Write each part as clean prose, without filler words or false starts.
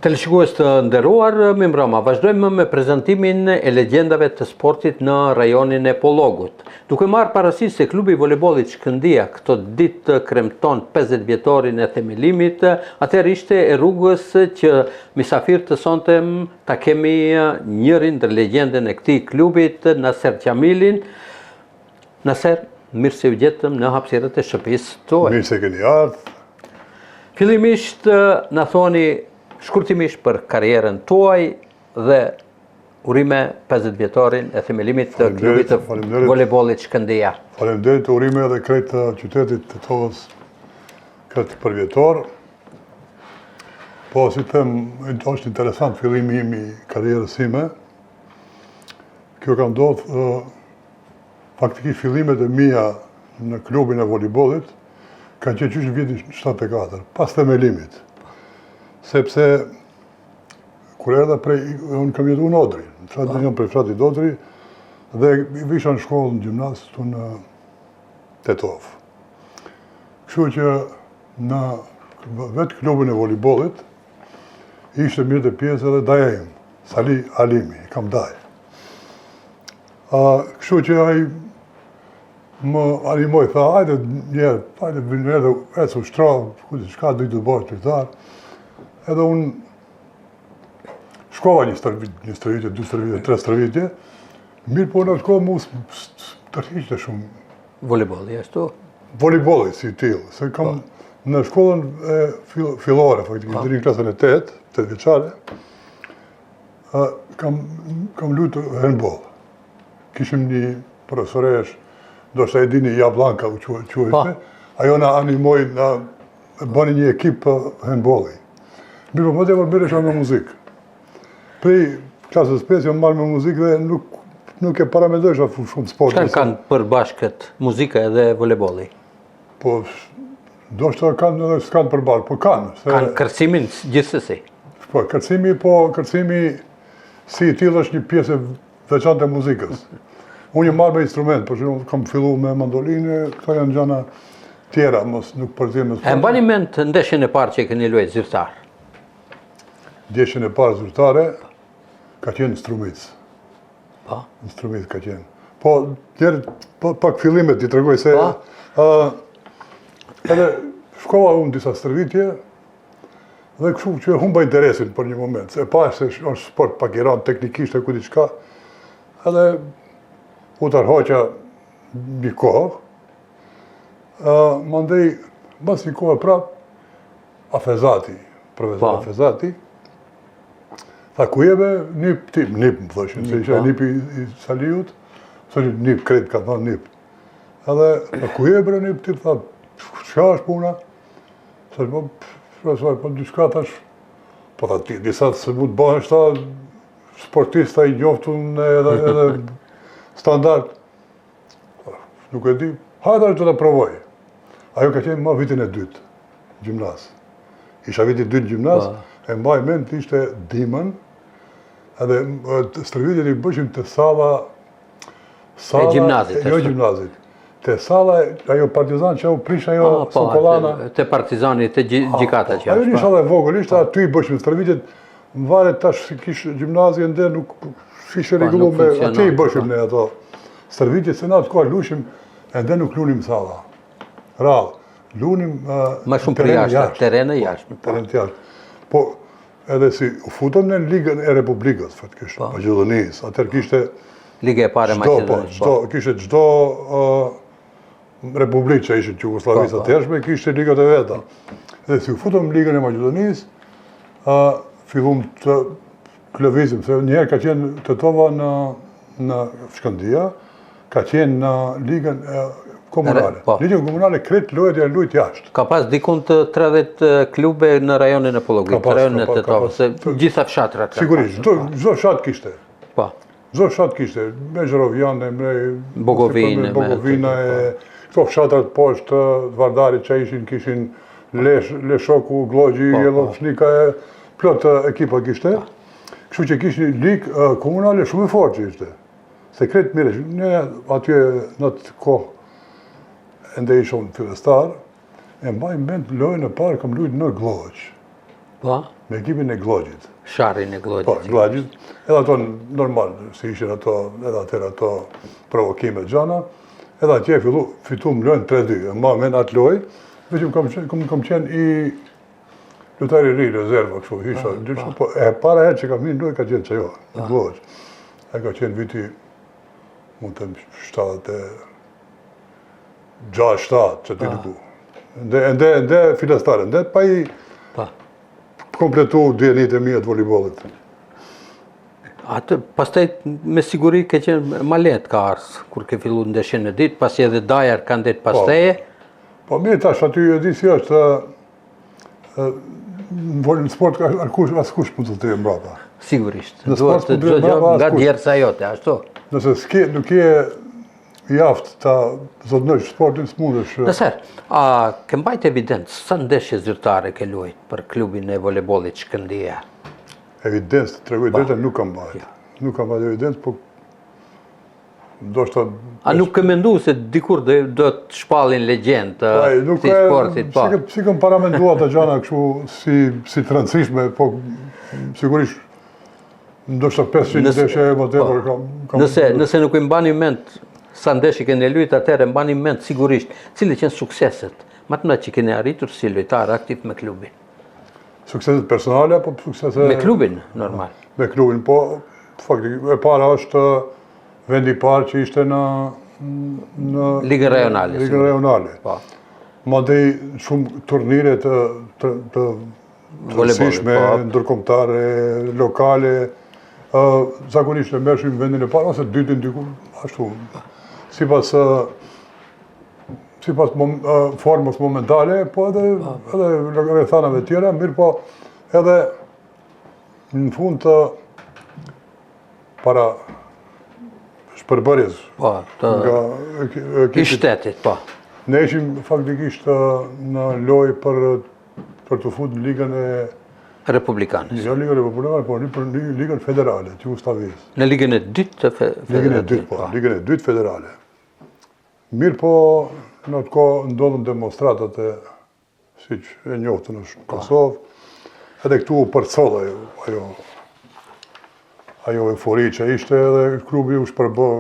Teleshikues të nderuar, mirëmbrëma. Vazhdojmë me prezantimin e legjendave të sportit në rajonin e Pollogut. Duke marrë parasysh se klubi i volejbollit Shkëndija këto ditë kremton 50 vjetorin e themelimit, atëherë ishte e rrugës që misafir të sontëm ta kemi njërin ndër legjendën e këtij klubit, Naser Qamilin. Naser, mirë se ju gjetëm në hapësirat e shtëpisë tuaj. Mirë se keni ardhë. Fillimisht na thoni shkurtimisht për karrierën tuaj dhe urime 50 vjetorin e themelimit të klubit të volejbollit Shkëndija. Faleminderit, urime edhe krejt qytetit të Tetovës këtë përvjetor. Po, si them, është interesant fillimi im i karrierës sime. Kjo ka ndodhë Faktikisht fillimet e mia në klubin e volejbollit kanë qenë qysh në vitin 74, pas themelimit. Sepse kur erdha prej, unë kam jetu në Odri, në fshatin jam prej fshatit Odri, dhe visha në shkollë në gjimnaz këtu në Tetovë. Kështu që në vetë klubin e volejbollit, ishte merrte pjesë edhe daja im, Sali Alimi, e kam dajë. A, kështu që ai më animoi, tha, hajde njëherë, hajde një herë dhe ecë ushtro, ku di çka, do të bëhesh lojtar. Edhe unë shkova një stërvitje, një stërvitje, dy stërvitje, tre stërvitje, mirëpo në atë kohë mu tërhiqte shumë. Volejbolli, ashtu? Volejbolli, si i tillë, se kam po. në shkollën e fillore, faktikisht, po. deri në klasën e 8, 8 vjeçare, Kam, kam luajtur hendboll. Kishim një profesoresh, ndoshta e dini Jabllanka u quajte. Po. Ajo na animoi, na bëni një ekip për hendbolli. Mirëpo më tepër merresha me muzikë. Prej klasës 5 jam marrë me muzikë dhe nuk nuk e paramendojsha shumë sport. Çka kanë përbashkët muzika edhe volejbolli? Po, ndoshta kanë edhe s'kanë përbashkët, po kanë. Se... Kanë kërcimin gjithsesi. Po, kërcimi, po, kërcimi si i tillë është një pjesë e veçantë e muzikës. Unë jam marrë me instrument, për shembull, kam fillu me mandolinë, këto janë gjana tjera, mos nuk përzihem me sport. E mbani mend ndeshjen e parë që e keni luajt zyrtar? Ndeshjen e parë zyrtare ka qenë në Strumicë. Po. Në Strumicë ka qenë. Po, tjerë, po, pak fillimet t'i tregoj se... Po. Uh, edhe shkova unë disa stërvitje, dhe kështu që e humba interesin për një moment, se e pashë se është sport pak i randë teknikisht e ku di çka, edhe u tërhoqa një kohë, uh, mandej, mbas një kohë prapë, Afezati, profesor po. Afezati, tha ku je be nip ti, nip më thoshin, se isha po. nipi i Saliut, se nip, krejt ka thonë nip. Edhe, tha ku je bre nip ti, tha, çka është puna? Thash, po, profesor, po diçka thash, po tha ti, disa se mund të bëhesh, tha, sportista i njoftun edhe, edhe standard. Nuk e di, hajde do ta provoj. Ajo ka qenë ma vitin e dytë, gjimnaz. Isha viti i dytë gjimnaz, po. e mbaj mend ishte dimën, edhe stërvitjet i bëshim te salla, salla, e gjimnazit, jo gjimnazit. Te salla, ajo partizan që u prish ajo ah, po, Sokolana. Te partizani, te gjykata që Ajo një po. sallë e vogël, ishte aty i bëshim stërvitjet, më varet tash si kish gjimnazi ende nuk s'ishte po, rregullu me aty i bëshim ne ato stërvitjet, se në atë kohë lushim, ende nuk lunim salla. Rrallë, lunim Më shumë për jashtë, terren e jashtë. Po. Terren të jashtë. Po, edhe si u futëm në Ligën e Republikës, faktikisht, po. Maqedonisë, atëherë kishte Liga e parë e Maqedonisë. Po, çdo, po. kishte çdo republikë që ishin Jugosllavisë po, po. atëhershme, kishte ligat e veta. Dhe si u futëm në Ligën e Maqedonisë, fillum të lëvizim, se njëherë ka qenë Tetova në, në Shkëndija, ka qenë në Ligën komunale. Po. Ligën komunale krejt lojët janë lujt jashtë. Ka pas dikun të 30 klube në rajonin e Pollogut, në rajonin e Tetovës, se gjitha fshatrat. Sigurisht, çdo çdo fshat kishte. Po. Çdo fshat kishte, me Zherovjane, me Bogovinë, me Bogovina e këto fshatrat poshtë të Vardarit që ishin kishin Lesh, Leshoku, Glogji, po, Jelovshnika e plot ekipa kishte. Kështu që kishte një ligë komunale shumë e fortë që ishte. Se krejt mirë, ne atje në atë kohë ende isha unë fillestar, e mbaj mend lojën e parë kam lujt në Glloq. Po? Me ekipin e Gllogjit. Sharrin e Gllogjit. Po, Gllogjit. Edhe ato normal, si ishin ato, edhe atëherë ato provokime gjana. Edhe atje fillu, fitum lojën 3-2. E mbaj men atë lojë, veç kam qenë, kam, kam qenë i lojtar i ri, rezerva, kështu, hisha, po, po. po, e para herë që kam hi në lojë ka qenë qajo, në po. Gllogj. E ka qenë viti, mund të them, 76, 7, që ti diku. Ende, ende, ende fillestar, ende pa i pa. kompletu dijenitë e mia të volejbollit. Atë, pastaj me siguri ke qenë ma lehtë ka ardhë, kur ke fillu ndeshjen e dytë, pasi edhe daja ka ndet pas po, teje. Po mirë tash aty e di si është, në sport askush, askush mund të të mbrapa. Sigurisht, në sport të mbrapa nga djersa jote, ashtu. Nëse s'ke, nuk je i aftë ta zotnosh sportin, s'mundesh. Naser, a ke mbajt evidencë, sa ndeshje zyrtare ke luajt për klubin e volejbollit Shkëndija? Evidencë, të tregoj drejtën, nuk kam mbajt. Jo. Nuk kam mbajt evidencë, po ndoshta... A nuk ke mendu se dikur do, do të shpallin legjendë të po, nuk këtij sportit? Po. S'i kam paramendu ato gjana kështu si, si të rëndësishme, po sigurisht Ndoshta 500 ndeshje e më tepër po. kam, kam Nëse nëse nuk i mbani mend sa ndeshje keni luajt atëherë mbani mend sigurisht cilët qenë sukseset më të mëdha që keni arritur si lojtar aktiv me klubin. Sukseset personale apo suksese me klubin normal. Me klubin, po faktikisht e para është vendi i parë që ishte në në Ligën Rajonale. Ligën Rajonale. Po. Mandej shumë turnire të të, të të rëndësishme, po. ndërkombëtare, lokale, zakonisht e merrshim vendin e parë, ose dytin diku, ashtu, sipas, sipas formës momentale, po edhe, po. edhe rrethanave tjera, mirëpo edhe në fund të para shpërbërjes po, të nga ekipit, shtetit, po. Ne ishim faktikisht në lojë për për t'u fut në ligën e Republikane. Jo ligën republikane, por në për ligën federale të Jugosllavisë. Në ligën e dytë të federale. Ligën e dytë, po, po, ligën e dytë federale. Mirëpo, në atë kohë ndodhën demonstratat e siç e njohtën është në po. Kosovë, edhe këtu u përcoll ajo, ajo, ajo eufori që ishte edhe klubi u shpërbë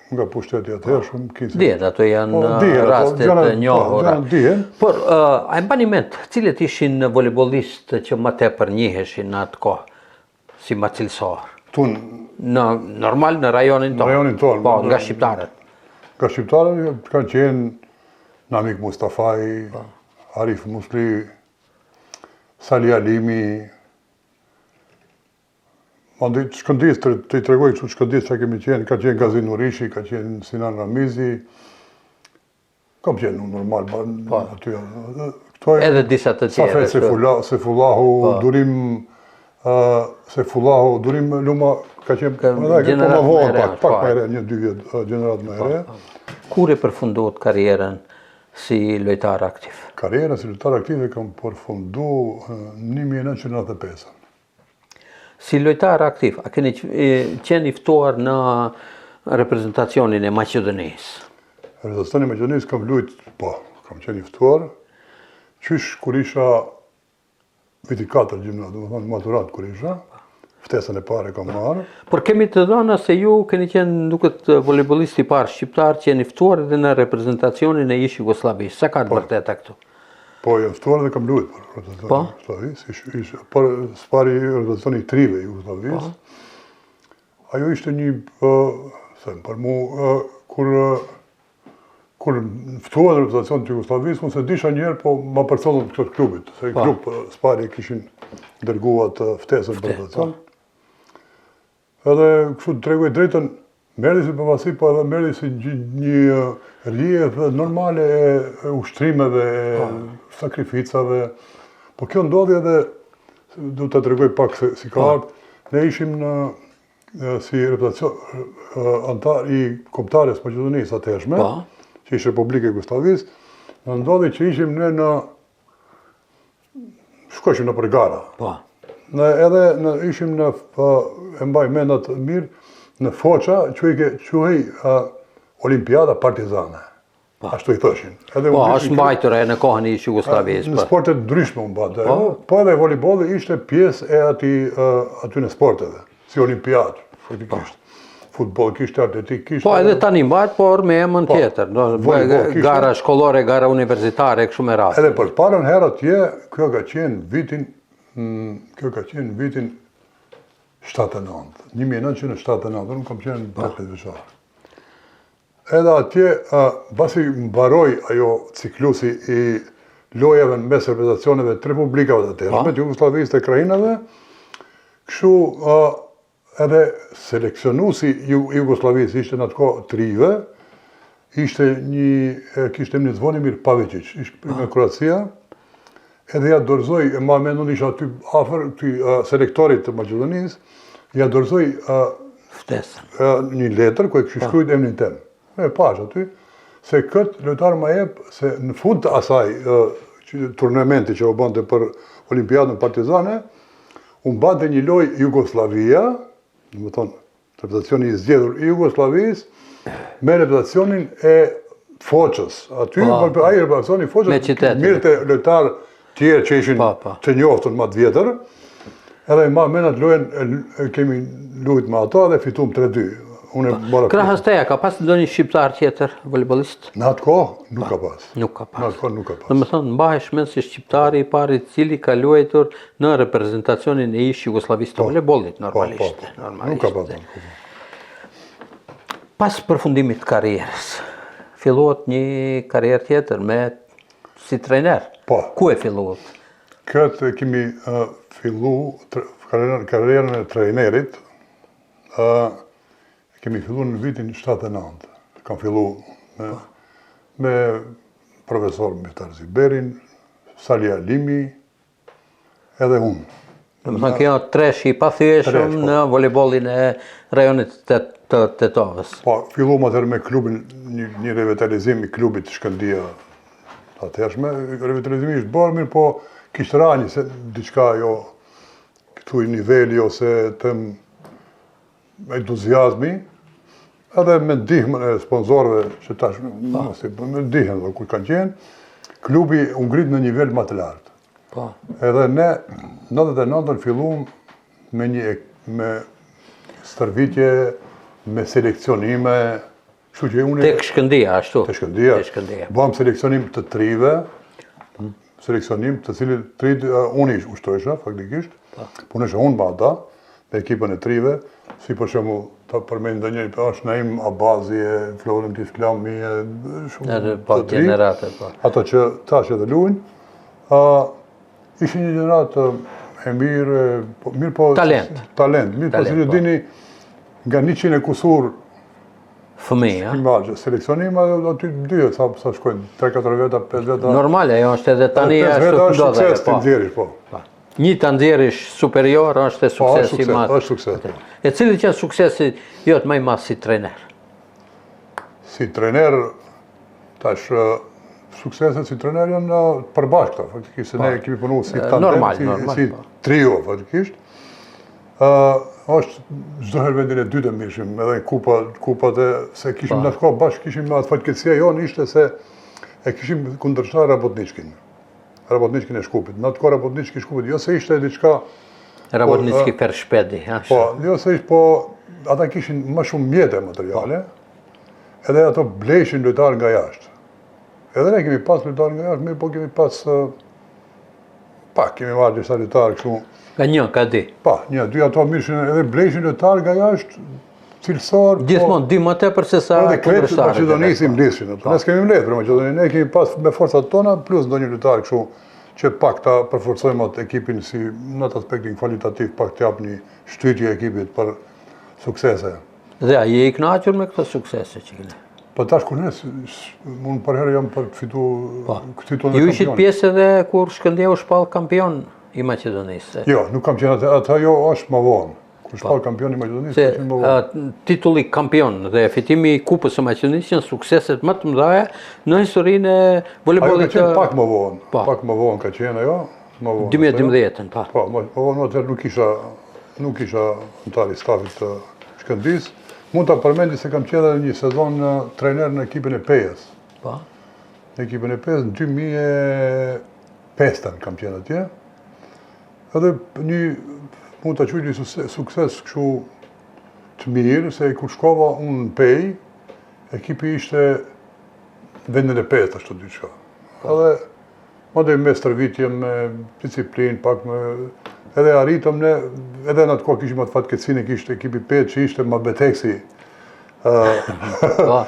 nga pushteti atëhershëm. Po. Dihet, ato janë po, dihet, raste të po, njohura. Dihen. Por, uh, a e mbani mend, cilët ishin volejbollistët që më tepër njiheshin në atë kohë, si më cilësorë? Tun, në normal në rajonin tonë. Në rajonin tonë. Po, nga shqiptarët. Nga shqiptarët kanë qenë Namik Mustafaj, po. Arif Musli, Sali Alimi, Mandej të Shkëndijës, të, të i tregoj kështu të Shkëndijës që kemi qenë, ka qenë Gazi Nurishi, ka qenë Sinan Ramizi, kam qenë normal, ba, po. aty. Këto edhe disa të tjerë. Safet Sefula, Sefullahu, po. Durim, uh, Sefullahu, Durim Luma, ka qenë, ka, edhe, po më vonë pak, pak po. më e re, një dy vjet, gjeneratë më e re. Po, po. Kur e përfunduat karrierën si lojtar aktiv? Karrierën si lojtar aktiv e kam përfundu në 1995. Si lojtar aktiv, a keni qenë i ftuar në reprezentacionin e Maqedonisë? Reprezentacionin e Maqedonisë kam lujt, po, kam qenë i ftuar. Qysh kur isha viti 4 gjimnaz, domethënë maturant kur isha, ftesën e parë e kam marrë. Por kemi të dhëna se ju keni qenë duket volejbollisti i parë shqiptar që jeni ftuar edhe në reprezentacionin e ish Jugosllavisë. Sa ka të po. vërteta këtu? Po, jam ftuar dhe kam luajtur për reprezentacionin po? e Jugosllavisë, ish, ish, por së pari reprezentacioni i të rive i Jugosllavisë. Po. Ajo ishte një, uh, them, për mu, uh, kur kur më ftuan në reprezentacion të Jugosllavisë, unë s'e disha njëherë, po ma përcollën këto të klubit, se po. klub së pari kishin dërguar atë ftesën për reprezentacion. Po. Edhe kështu të tregoj drejtën, më erdhi si befasi, po edhe më erdhi si një rrjedhë normale e ushtrimeve, e po. sakrificave. Po kjo ndodhi edhe, du të tregoj pak se si ka po. ardhë, ne ishim në si reprezentacion anëtar i kombëtares Maqedonisë atëhershme, po. që ishte Republika e Jugosllavisë, në ndodhi që ishim ne në shkojshim nëpër gara. Po. Në edhe në ishim në po, e mbaj mend atë mirë në Foça, quhej quhej Olimpiada Partizane. Po. Ashtu i thoshin. Edhe po, është mbajtur e në kohën e ish Jugosllavisë. Në po. sporte të ndryshme u mbante. Po. po edhe volejbolli ishte pjesë e atij atyne sporteve, si olimpiadë, faktikisht. Po. Futboll kishte, atletik kishte. Po edhe tani mbahet, por me emër po, tjetër, do gara shkollore, gara universitare kështu me radhë. Edhe për parën herë atje, kjo ka qenë vitin mm, kjo ka qenë vitin 79, 1979, unë kam qenë 18 vjeçar. Edhe atje, mbasi mbaroi ajo ciklusi i lojave në mes reprezentacioneve të republikave të atëhershme, të Jugosllavisë të krahinave, kështu edhe seleksionuesi i Jugosllavisë ishte në atë kohë të rinjve, ishte një, kishte emrin Zvonimir Pavičić, ishte nga Kroacia, edhe ja dorëzoi, e mba mend unë isha aty afër këtij selektorit të Maqedonisë, ja dorëzoi ftesën. Një letër ku e kishte po. shkruajt emrin tem. E pash aty se kët lojtar ma jep se në fund të asaj turnamenti që u bënte për Olimpiadën Partizane, u mbante një lojë Jugosllavia, domethënë Reprezentacioni i zgjedhur i Jugosllavisë me reprezentacionin e Foçës. Aty po, po, ai reprezentacioni i Foçës merrte lojtarë tjerë që ishin po, po. të njoftun më të vjetër. Edhe ma mend atë lojën e kemi lujt me ato dhe fitum 3-2. Unë po. mora. Krahas teje ka pas ndonjë shqiptar tjetër volejbollist? Në atë kohë nuk ka pas. Nuk ka pas. Në atë kohë nuk ka pas. Domethënë mbahesh mend si shqiptari i parë i cili ka luajtur në reprezentacionin e ish Jugosllavisë të po. volejbollit po, normalisht, po, normalisht. Nuk ka pas. Pas përfundimit të karrierës, filluat një karrierë tjetër me si trajner. Po. Ku e filluat? Këtë kemi uh, fillu karrierën, karrierën e trajnerit, uh, kemi fillu në vitin 79. Kam fillu me, po. me profesor Miftar Ziberin, Sali Alimi, edhe unë. Domethënë kjo tresh i pathyeshëm po. në volejbollin e rajonit të, të Tetovës. Po, filluam atëherë me klubin, një, një revitalizim i klubit Shkëndija të atëhershme. Revitalizimi ishte bërë mirë, po kishte ra një se diçka jo këtu i niveli ose të entuziazmi, edhe me ndihmën e sponsorëve që tash po. mos i me ndihmën dhe kur kanë qenë, klubi u ngrit në nivel më të lartë. Po. Edhe ne 99-ën fillum me një me stërvitje, me seleksionime, kështu që unë Tek Shkëndija ashtu. Te Shkëndija. Te Shkëndija. Bëmë seleksionim të të rinjve, seleksionim të cilët të rinjtë unë i ushtrojsha faktikisht. Po. Punojsha unë me ata, me ekipën e të rinjve, si për shembull ta përmend ndonjë po është Naim Abazi e Florent Islami e shumë edhe po gjenerate po. Ato që tash edhe luajnë, ë ishin një gjeneratë e mirë, po, mirë po talent. Talent, mirë po si po. dini nga 100 e kusur fëmijë, ha? Imazhe, seleksionim edhe aty dy, sa sa shkojnë, 3-4 veta, 5 veta. Normale, ajo është edhe tani ashtu ndodh. Veta është sukses të po. nxjerrish, po. po. Një ta nxjerrish superior është po, sukses i madh. Është sukses. Po. E cili qe suksesi jot më i madh si trajner? Si trajner tash sukseset si trajner janë të përbashkëta, faktikisht se ne po. kemi punuar si tandem, normal, si, normal, si trio faktikisht. Ë është çdo herë vendin e dytë e mirrshim, edhe kupa, kupat e se kishim po. në atë kohë bashkë kishim atë fatkeqësia jonë ishte se e kishim kundërshtar Rabotniçkin. Rabotniçkin e Shkupit. Në atë kohë Rabotniçki i Shkupit, jo se ishte diçka Rabotniçki po, Fershpedi, ha. Po, jo se ishte, po ata kishin më shumë mjete materiale. Po. Edhe ato blejshin lojtarë nga jashtë. Edhe ne kemi pas lojtarë nga jashtë, mirë po kemi pas Pak, kemi marrë disa lojtarë kështu. Nga një, ka dy. Pa, një, dy ato mirrshin edhe blejshin lojtarë nga jashtë, cilësor. Po- Gjithmonë, dy më tepër se sa po, krejt Maqedonisë i mblidhshin. Po. Ne s'kemi mbledhë për Maqedoninë, ne kemi pas me forcat tona, plus ndonjë lojtar kështu që pak ta përforcojmë atë ekipin si në atë aspektin kualitativ, pak të jap një shtytje ekipit për suksese. Dhe a je i kënaqur me këto suksese që keni? Po tash kur ne, unë përherë jam për të fitu po. këtë titullin e Ju ishit pjesë edhe kur Shkëndija u shpall kampion i Maqedonisë. Jo, nuk kam qenë atë, atë jo është më vonë. Kur po. shpall kampion i Maqedonisë, ka qenë më vonë. Titulli kampion dhe fitimi i Kupës së Maqedonisë janë sukseset më të mëdha në historinë e volejbollit. Ajo ka qenë pak më vonë. Po. Pak më vonë ka qenë ajo. Më vonë. 2012-ën, po. Po, më vonë atëherë nuk isha nuk isha anëtar i stafit të Shkëndisë. Mund ta përmendi se kam qenë edhe një sezon trajner në ekipin e Pejës. Po. Në ekipin e Pejës, në 2005-ën kam qenë atje. Edhe një, mund ta quaj një sukses kështu të mirë, se kur shkova unë në Pejë, ekipi ishte vendin e pestë, ashtu diçka. Po. Edhe Mandej me stërvitje, me disiplinë, pak me... Edhe arritëm ne, edhe në atë kohë kishim atë fatkeqësinë, kishte ekipi Pejë që ishte ma beteksi. Po,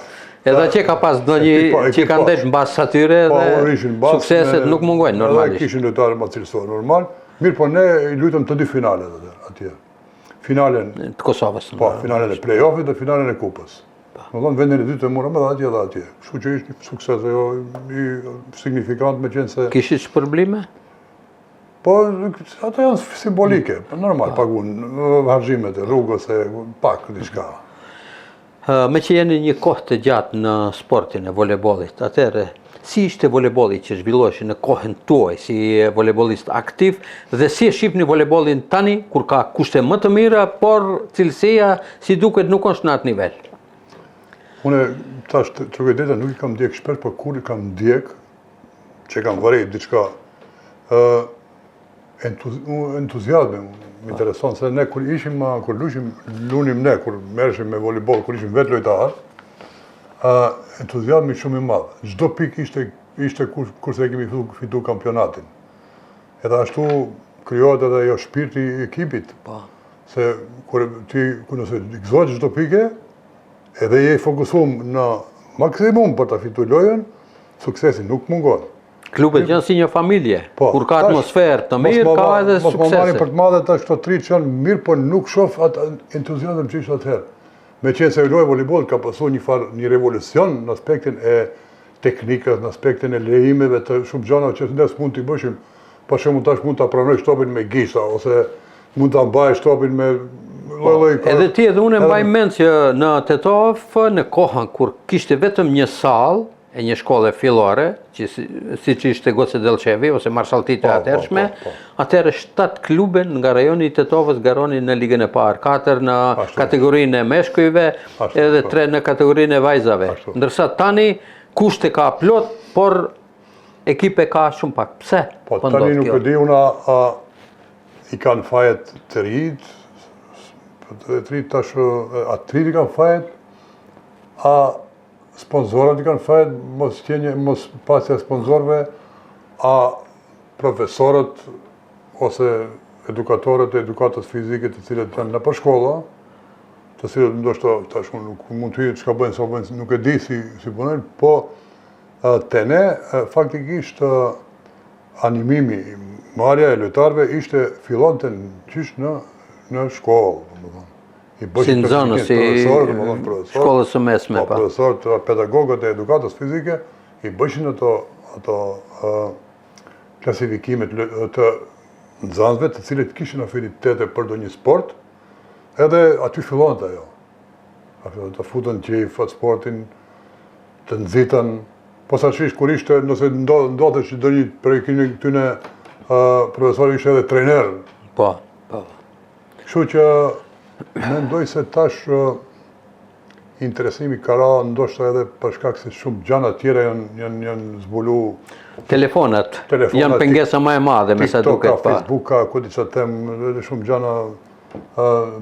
edhe që ka pas ndonjë po, që ka ndejt mbas atyre po, dhe sukseset nuk mungojnë normalisht. Edhe kishin lojtarë ma cilësorë normal. Mirë, po ne lujtëm të dy finalet atje. Finalen... Të Kosovës. Po, finalen e play-offit dhe finalen e kupës. Domethënë, vendin e dytë e morëm edhe atje edhe atje. Kështu që ishte një sukses jo, i signifikant meqenëse... Kishit shpërblime? Po, ato janë simbolike, po normal, po. pagun, harxhimet e rrugës e pak, diçka. Meqë jeni një kohë të gjatë në sportin e volejbollit, atëherë, si ishte volejbolli që zhvilloheshin në kohën tuaj si volejbollist aktiv dhe si e shihni volejbollin tani kur ka kushte më të mira, por cilësia si duket nuk është në atë nivel? Unë tash të tregoj drejtën nuk i kam ndjek shpesh, por kur i kam ndjek, që kam vërejt diçka, ë entuziazmi më intereson se ne kur ishim kur lushim lunim ne kur merreshim me volejboll kur ishim vetë lojtar ë entuziazmi shumë i madh çdo pikë ishte ishte kur kurse e kemi fitu, fitu kampionatin edhe ashtu krijohet edhe ajo shpirti i ekipit po se kur ti kur nëse gëzohesh çdo pikë edhe je i fokusum në maksimum për ta fitu lojën suksesi nuk mungon Klubet janë si një familje, po, kur ka atmosferë të mirë, ka edhe suksese. Mos më marrin për të madhe tash këto të rinjtë që janë mirë, por nuk shoh atë entuziazëm që ishte atëherë. Meqenëse loja e volejbollit ka pasu një farë, një revolucion në aspektin e teknikës, në aspektin e lejimeve të shumë gjanave që ne s'mund t'i bëshim. Për shembull tash mund ta pranojsh topin me gishta, ose mund ta mbajsh topin me po, lloj Edhe ti edhe unë e mbaj mend që në Tetovë, në kohën kur kishte vetëm një sallë, e një shkolle fillore, që siç ishte Goce Dellçevi ose Marshall Tito e po, po, atëhershme, po, atëherë 7 klube nga rajoni i Tetovës garonin në Ligën e Parë, 4 në kategorinë e meshkujve, edhe 3 në kategorinë e vajzave. Ndërsa tani kushte ka plot, por ekipe ka shumë pak. Pse? Po, po tani nuk e di unë a i kanë fajet të rinjtë, të rinjtë tash, a të rinjtë i kanë fajet, a Sponsorët i kanë fajet, mos qenie, mos pasja sponsorëve, a profesorët ose edukatorët e edukatës fizike të cilët janë nëpër shkolla, të cilët ndoshta tash unë nuk mund të hyj çka bëjnë, sa bëjnë, nuk e di si si punojnë, po te ne faktikisht animimi, marrja e lojtarëve ishte fillonte qysh në në shkollë, domethënë. I si nxënës, si shkollës së mesme. Po, po. profesorët, pedagogët e edukatës fizike, i bëshin ato, ato klasifikimet të nxënësve të cilët kishin afinitete për ndonjë sport, edhe aty fillonte ajo. Aty të futën që i fat sportin, të nxitën, posaçërisht kur ishte, nëse ndodhte që ndonjë prej këtyne profesorë ishte edhe trener. Po, po. Kështu që mendoj se tash interesimi ka ra ndoshta edhe për shkak se shumë gjana tjera janë janë janë zbulu telefonat, telefonat janë pengesa më e madhe me sa duket pa. Facebooka, ku di çfarë them, edhe shumë gjana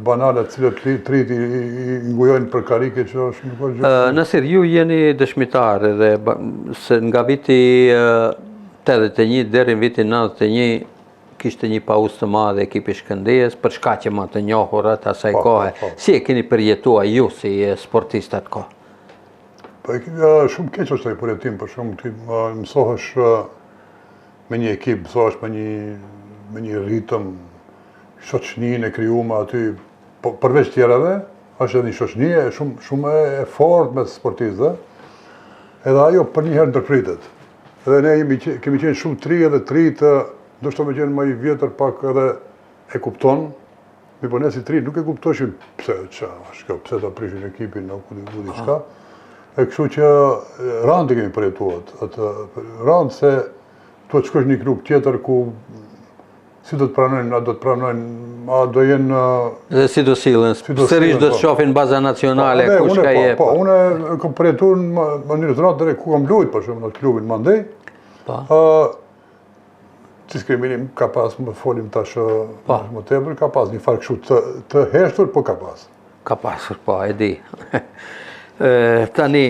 banale të cilët të rinjtë i, i, i ngujojnë për karike që është nuk është gjë. Nasir, ju jeni dëshmitar edhe se nga viti 81 deri në vitin 91 Kishte një pauzë të madhe ekipi Shkëndijës, për shkaqe më të njohura të asaj po, po, kohe. Po. Si e keni përjetuar ju si sportist atë kohë? Po e kemi shumë keq është ai përjetim, për shembull ti mësohesh me një ekip, mësohesh me një me një ritëm, shoqëninë e krijume aty, po përveç tjerave, është edhe një shoqëni e shumë shumë e fortë mes sportistëve. Edhe ajo përnjëherë ndërpritet. Edhe ne jemi kemi qenë shumë të ri edhe të rinjtë, ndoshta me qenë më i vjetër pak edhe e kupton, mirëpo ne si të ri nuk e kuptoshim pse ça është kjo, pse ta prishin ekipin, nuk ku di diçka. E kështu që randë e kemi përjetuar atë, randë se duhet të shkosh në një klub tjetër ku si do të pranojnë, a do të pranojnë, a do jenë... Dhe si do sillen, si do sërish do të po. shohin baza nacionale, po, kush ka po, je. Po, unë kam përjetu në mënyrë të rëndë, ku kam lujt, për shembull, në klubin mandej. Po. Diskriminim ka pas, më folim tash po. më tepër, ka pas një farë kështu të, të heshtur, po ka pas. Ka pasur, po, e di. tani,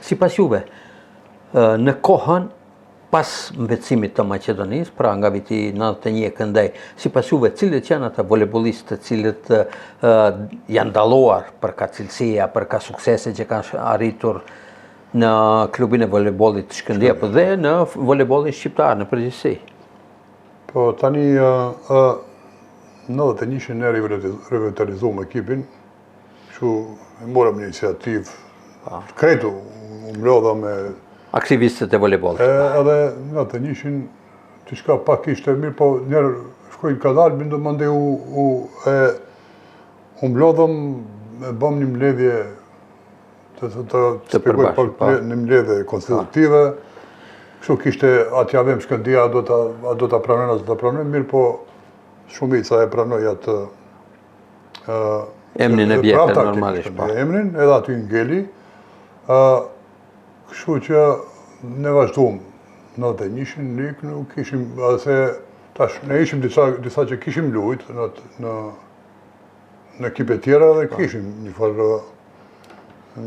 sipas juve, në kohën Pas mëvetësimit të Maqedonisë, pra nga viti 91 e këndej, sipas juve, cilët janë ata volejbollistë të cilët janë dalluar për ka cilësia, për ka suksese që kanë arritur në klubin e volejbollit Shkëndija, po dhe në volejbollin shqiptar në përgjithësi? Po, tani, në 91-shin ne revitalizuam ekipin, Kështu, e morëm një iniciativë, po. krejt u mblodha me... Aktivistët e volejbollit. E, edhe në të njëshin, diçka pak ishte mirë, po njerë shkoi kadalë, më mandej u, u, e, u mblodhëm, e bëmë një mbledhje të, të, të, të shpjegoj pak po. një mbledhje konstitutive, kështu kishte, a t'ia vëmë Shkëndija, a do ta, a do ta pranojnë, a do ta pranojnë, mirë, po shumica e pranoi atë Emrin e vjetër, normalisht, po. Emrin, edhe aty ngeli. Kështu që ne vazhdum, në të njëshin, nik, nuk kishim, edhe se tash, ne ishim disa, disa që kishim lujt në, në, në ekipe tjera dhe po. kishim një farë,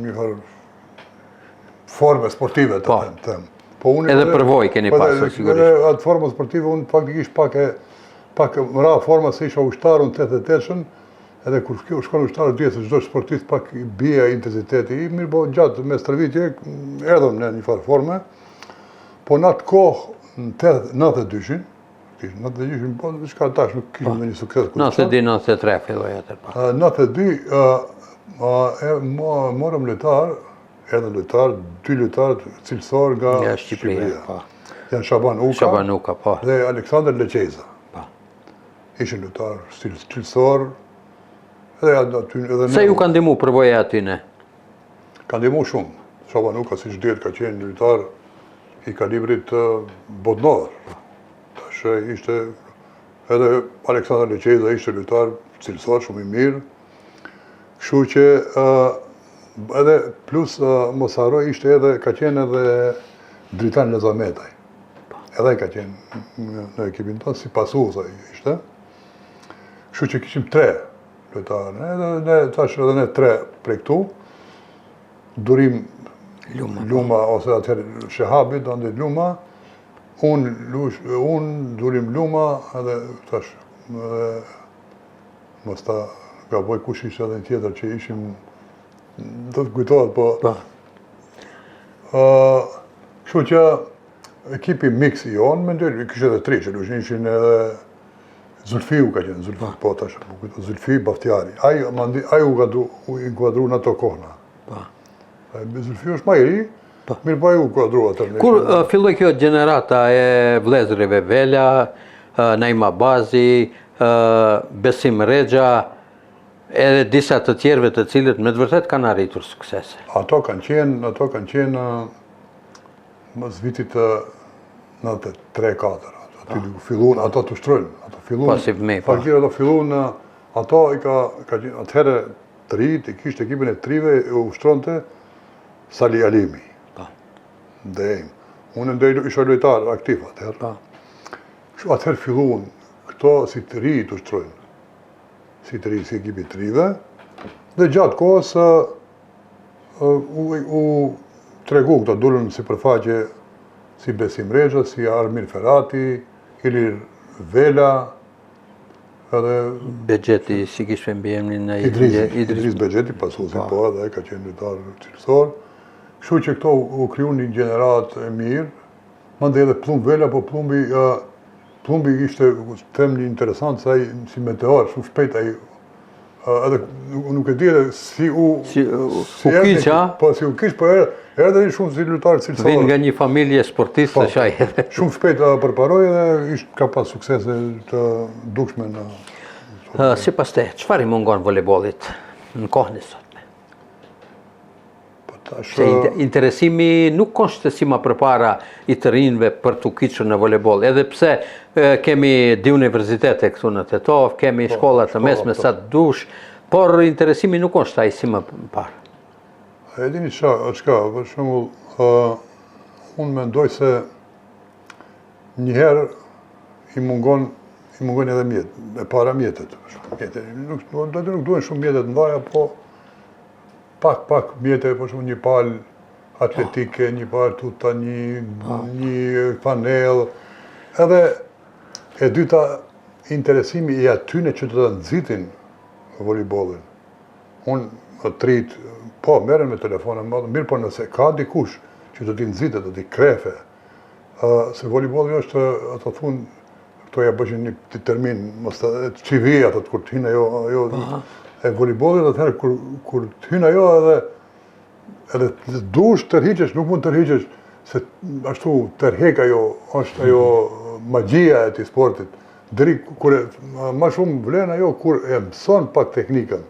një farë forme sportive, të po. them, them. Po unë edhe përvojë keni po, pasur sigurisht. Edhe atë formë sportive unë faktikisht pak e pak më ra forma se isha ushtar unë 88-shën, edhe kur shkon ushtar dihet se çdo sportist pak i bie intensiteti, i mirë po gjatë me stërvitje erdhëm në një farë forme. Po në atë kohë në 92-shin, 92-shin, po diçka tash nuk kishim po. ndonjë sukses. 92, 93 filloi atë po. 92 e morëm lojtar Erdhën lojtarë, dy lojtarë cilësorë nga, nga Shqipëria. Shqipëria. Po. Janë Shaban Uka, Shaban Uka po. dhe Aleksandër Leqeza. Po. Ishin lojtarë cilësorë, edhe aty edhe Sa ju ka ndihmu përvoja atyne? Ka ndihmu shumë. Shaban Uka siç dihet ka qenë lojtar i kalibrit botnor. Tash ishte edhe Aleksandër Leqeza ishte lojtar cilësor shumë i mirë. Kështu që edhe plus mos harroj ishte edhe ka qenë edhe Dritan Lazametaj. Edhe ka qenë në, në ekipin tonë si pasues ai ishte. Kështu që kishim tre lojtarë, edhe ne tash edhe ne tre prej këtu. Durim Luma, po. Luma ose atëherë Shehabi, Dandi Luma, unë Lush, unë Durim Luma edhe tash edhe Mos ta gaboj kush ishte edhe një tjetër që ishim, do të kujtohet, po... Po. Kështu që ekipi miks i jonë, mendoj, kishte edhe tri, që lushin ishin edhe Zulfiu ka qenë, Zulfi, po, po tash, po kujto, Zulfi Baftjari. Ai, mandi, ai u gadu, u inkuadru në ato kohna. Po. Zulfiu është ma i ri, po. mirë po ai u inkuadru atë. Kur filloi kjo gjenerata e vllezërve Vela, Naim Abazi, Besim Rexha, edhe disa të tjerëve të cilët me të vërtetë kanë arritur suksese. Ato kanë qenë, ato kanë qenë mas vitit të 93-4, aty po. fillun, ato të ushtrojnë, ato fillun, po, si fëmijë, po. Faktikisht ato fillun, ato i ka, ka qenë, atëherë të rijtë, i kishte ekipin e të rijve, e ushtronte Sali Alimi. Po. Dhe unë ndaj isha lojtar aktiv atëherë. Po. Kështu atëherë filluan këto si të ri të ushtrojnë, si të ri, si ekipi të rive, dhe gjatë kohës u, u tregu këto dulën në sipërfaqe si Besim Rexha, si Armir Ferati, Ilir Vela, edhe... Bexheti, si kishte mbiemrin në Idriz, Idriz Bexheti, pasuesi po, po edhe ka qenë lojtar cilësor. Kështu që këto u kriju një gjeneratë e mirë, Mandej edhe Pëllumb Vela, po Pëllumbi, Pëllumbi ishte, them një interesant, se ai si meteor, shumë shpejt ai, edhe nuk e di edhe si u... Si u kyç, a? Po, si u kyç, po erdhi shumë si lojtar cilësor. Vjen nga një familje sportiste, po, ai edhe. Shumë shpejt përparoi edhe ishte ka pas suksese të dukshme në... Sipas teje, çfarë i mungon volejbollit në kohën e sotme? Po. Tash Se interesimi nuk është si ma përpara i të rinjve për t'u kyçur në volejboll, edhe pse kemi dy universitete këtu në Tetovë, kemi po, shkolla të mesme po. sa të dush, por interesimi nuk është ai si më parë. E dini ça, çka, për shembull, uh, unë mendoj se njëherë i mungon i mungojnë edhe mjet, e para mjetet, mjete, nuk, nuk, nuk duhen shumë mjete të mëdhaja, po Pak, pak mjete, për shembull një palë atletike, një palë tuta, një, një fanellë, edhe e dyta interesimi i atyne që do të nxitin volejbollin. Unë, të rijt, po, merren me telefona, mirë, po nëse ka dikush që do t'i nxitë, do t'i krefe, se volejbolli është, ato thunë, këto ja bëjnë një termin, mos të CV, ato kur të hynë ajo, ajo e volejbollit atëherë kur kur të hyn ajo edhe edhe të dush tërhiqesh, nuk mund të tërhiqesh se ashtu tërhek ajo, është ajo magjia e atij sportit. Deri kur e, ma shumë vlen ajo kur e mëson pak teknikën.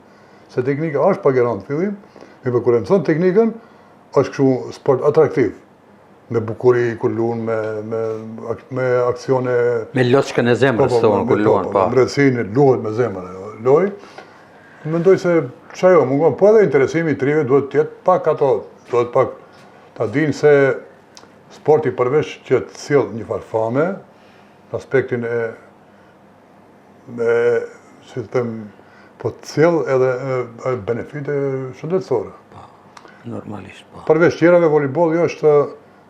Se teknika është pak e rëndë në fillim, mirëpo kur e mëson teknikën, është kështu sport atraktiv. me bukuri kur luan me me me aksione me loçkën e zemrës po, po, thonë kur luan po. Me mretsinë luhet me zemër ajo lojë. Mendoj se qajo mungon, po edhe interesimi i të rinjve duhet të jetë pak ato, duhet pak ta dinë se sporti përveç që të sjell një farë fame, në aspektin e me si të them, po të sjell edhe benefite shëndetësore. Po, normalisht po. Përveç tjerave, volejbolli është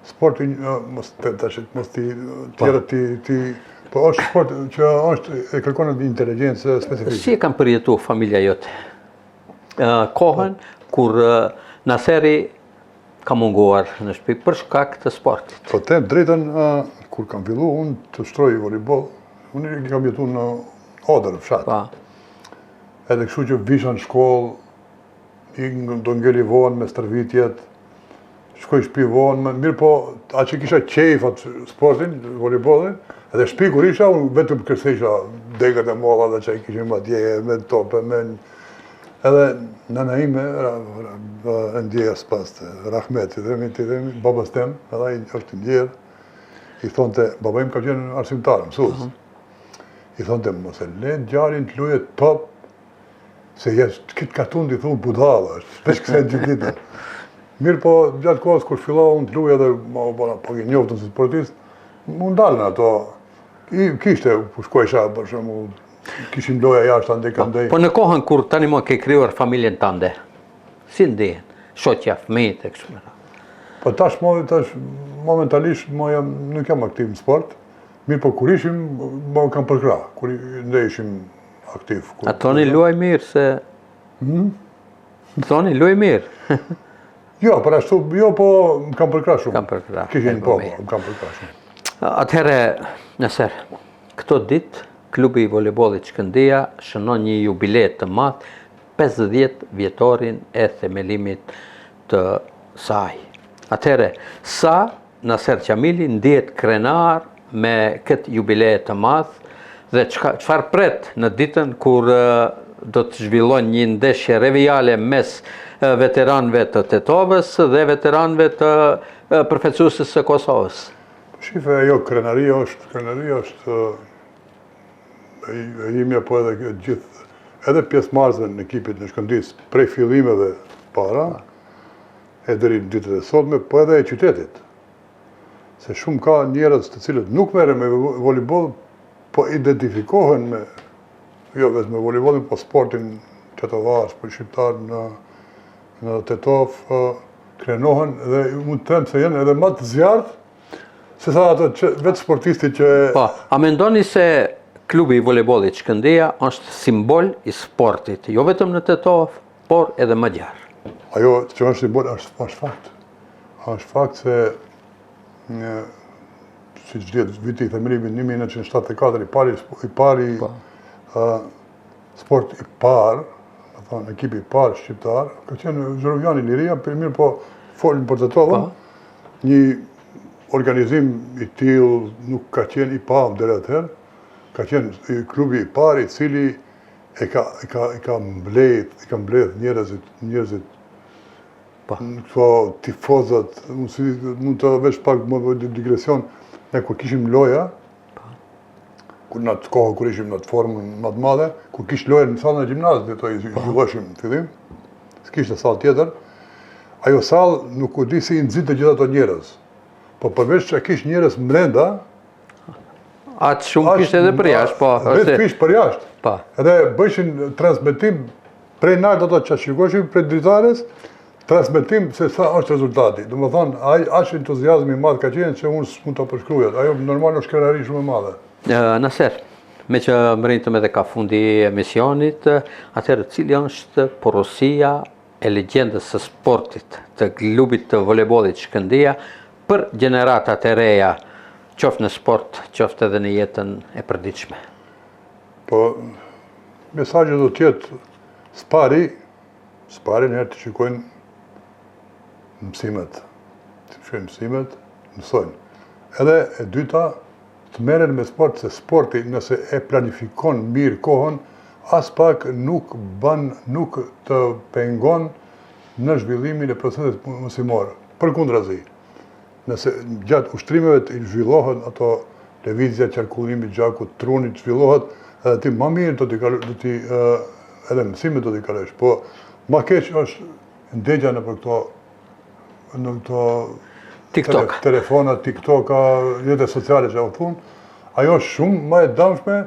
sporti, mos të tash mos ti po. tjerët ti ti po është sport që është e kërkon një inteligjencë specifike. Si e kanë përjetu familja jote? Kohën kur Naseri ka munguar në shtëpi për shkak të sportit. Po të them drejtën, kur kam fillu unë të ushtroj volejboll, unë i kam jetu në Odër, fshat. Pa. Po. Edhe kështu që visha në shkollë, i do ngeli vonë me stërvitjet, shkoj shpi vonë, mirë po, aq e kisha qejf atë sportin, volejbollin, edhe shpi kur isha, unë vetëm kërcejsha degët e molla dhe që i kishim atje me tope, me Edhe nëna ime, e ndjerë s'pastë, rahmet, i themi, t'i themi, babës tem, edhe ai është i ndjerë, i thonte, baba im ka qenë arsimtar, mësues, mhm. i thonte, mos e le djalin të luje top, se ja këtë katund i thunë budalla, është veç kërcen gjithë ditën. Mirë po, gjatë kohës, kur fillova unë të luj edhe, ma u bëna pak i njoftun si sportist, m'u ndalën ato, i kishte, po shkojsha, për shembull, Kishim loja jashtë andej këndej. Po, po në kohën kur tani më ke krijuar familjen tënde, si ndihen? Shoqja, fëmijët e kështu me radhë. Po tash më tash momentalisht më jam nuk jam aktiv në sport. Mirë po kur ishim më kanë përkrah, kur ne ishim aktiv. Kur, A thoni luaj mirë se Hmm? Thoni luaj mirë. jo, për ashtu, jo, po më kanë përkrah shumë. Kanë përkrah. Kishin po, po, më kanë përkrah shumë. Atëherë, Naser, këto ditë Klubi i Volejbollit Shkëndija shënon një jubile të madh, 50 vjetorin e themelimit të saj. Atëherë, sa Naser Qamili ndihet krenar me këtë jubile të madh dhe çfarë pret në ditën kur do të zhvillojnë një ndeshje rivale mes veteranëve të Tetovës dhe veteranëve të përfaqësueses së Kosovës. Shife, ajo krenaria është, krenaria është e imja po edhe gjithë, edhe pjesëmarrësve në ekipit në Shkëndisë, prej fillimeve para, e deri në ditët e sotme, po edhe e qytetit. Se shumë ka njerëz të cilët nuk merren me volejboll, po identifikohen me, jo vetëm me volejbollin, po sportin tetovar, po shqiptar në, në Tetovë, krenohen dhe mund të them se janë edhe më të zjarrtë se sa ato që vetë sportisti që Po, a mendoni se klubi i volejbollit Shkëndija është simbol i sportit, jo vetëm në Tetovë, por edhe më gjerë? Ajo që është simbol është, është fakt. Është fakt se një siç dihet viti i themelimit 1974 i pari i pari po. Sport i parë, me thonë, ekipi i parë shqiptar, ka qenë Zhurovjani Liria, për mirë po folim për Tetovën, po. një organizim i tillë nuk ka qenë i pamë deri atëherë, ka qenë klubi i parë i cili e ka, e ka, e ka mbledh, e ka mbledh njerëzit, njerëzit. Po. Këto tifozët, unë si mund të veç pak më bëj digresion, ne kur kishim loja, po. kur në atë kohë kur ishim në atë formën më të madhe, kur kish loja në sallën e gjimnazit, ato i po. zhvilloshim në fillim, s'kishte sallë tjetër, ajo sallë nuk u di si i nxinte gjithë ato njerëz. Po përveç që kish njerëz mrenda, Aq shumë kishte edhe përjashtë, po. Vetë kish përjashtë. Po. Edhe bëjshin transmetim prej nalt ato që shikoshin prej dritares, transmetim se sa është rezultati. Domethënë, ai aq entuziazmi i madh ka qenë që unë s'mund ta përshkruaj. Ajo normal është krenari shumë e madhe. Naser, meqë mbërritëm edhe ka fundi i emisionit, atëherë cili është porosia e legjendës së sportit të klubit të volejbollit Shkëndija për gjeneratat e reja, qoftë në sport, qoftë edhe në jetën e përditshme? Po, mesazhi do të jetë s'pari, s'pari njëherë të shikojnë mësimet, të shikojnë mësimet, mësojnë. Edhe e dyta, të merren me sport, se sporti nëse e planifikon mirë kohën, aspak nuk bën, nuk të pengon në zhvillimin e procesit mësimor. Përkundrazi, nëse gjatë ushtrimeve të zhvillohen ato lëvizja, qarkullimi i gjakut, trunit zhvillohet, edhe ti më mirë do t'i do t'i edhe mësimet do t'i kalosh. Po më keq është ndejtja nëpër këto në këto TikTok. Telefona, TikToka, rrjete sociale që u thonë, ajo është shumë më e dëmshme,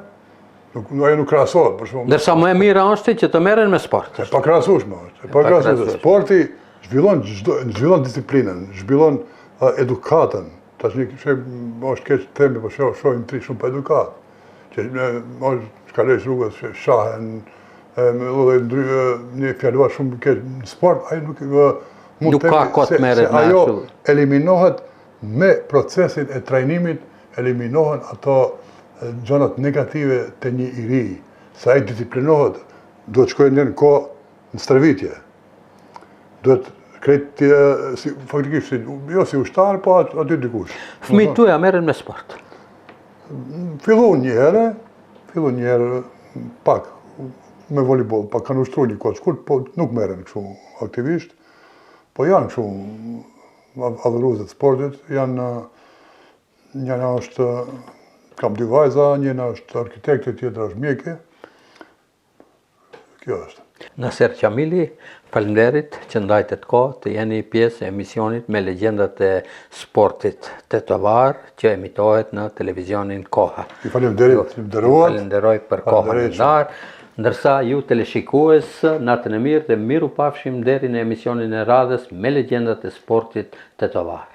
nuk, ajo nuk krahasohet, për shembull. Ndërsa më e mira është që të merren me sport. E pakrahasueshme është, e pakrahasueshme. Sporti zhvillon çdo zhvillon disiplinën, zhvillon edukatën. Tash një kishë është keq të themi, po shoh shohim të rinj shumë pa edukatë. Që është kalojsh rrugës që shahen me lloj ndry një fjalor shumë keq në sport, ai nuk mund nuk ka kohë të merret me ajo eliminohet me procesin e trajnimit, eliminohen ato gjërat negative te një i ri, se ai disiplinohet, duhet shkojë në kohë në stërvitje. Duhet krejt si faktikisht si jo si ushtar, po aty dikush. Fëmijët tuaj a merren me sport? Fillun një herë, fillun një herë pak me volejboll, pak kanë ushtruar një kohë shkurt, po nuk merren kështu aktivisht. Po janë kështu adhurues të sportit, janë njëra është kam dy vajza, njëra është arkitekte, tjetra është mjeke. Kjo është. Naser Qamili, faleminderit që ndajtët kohë të jeni pjesë e emisionit me legjendat e sportit tetovar që emitohet në televizionin Koha. Ju faleminderit, ju nderuat. Falenderoj për kohën e ndarë. Ndërsa ju teleshikues, natën e mirë dhe mirupafshim deri në emisionin e radhës me legjendat e sportit tetovar.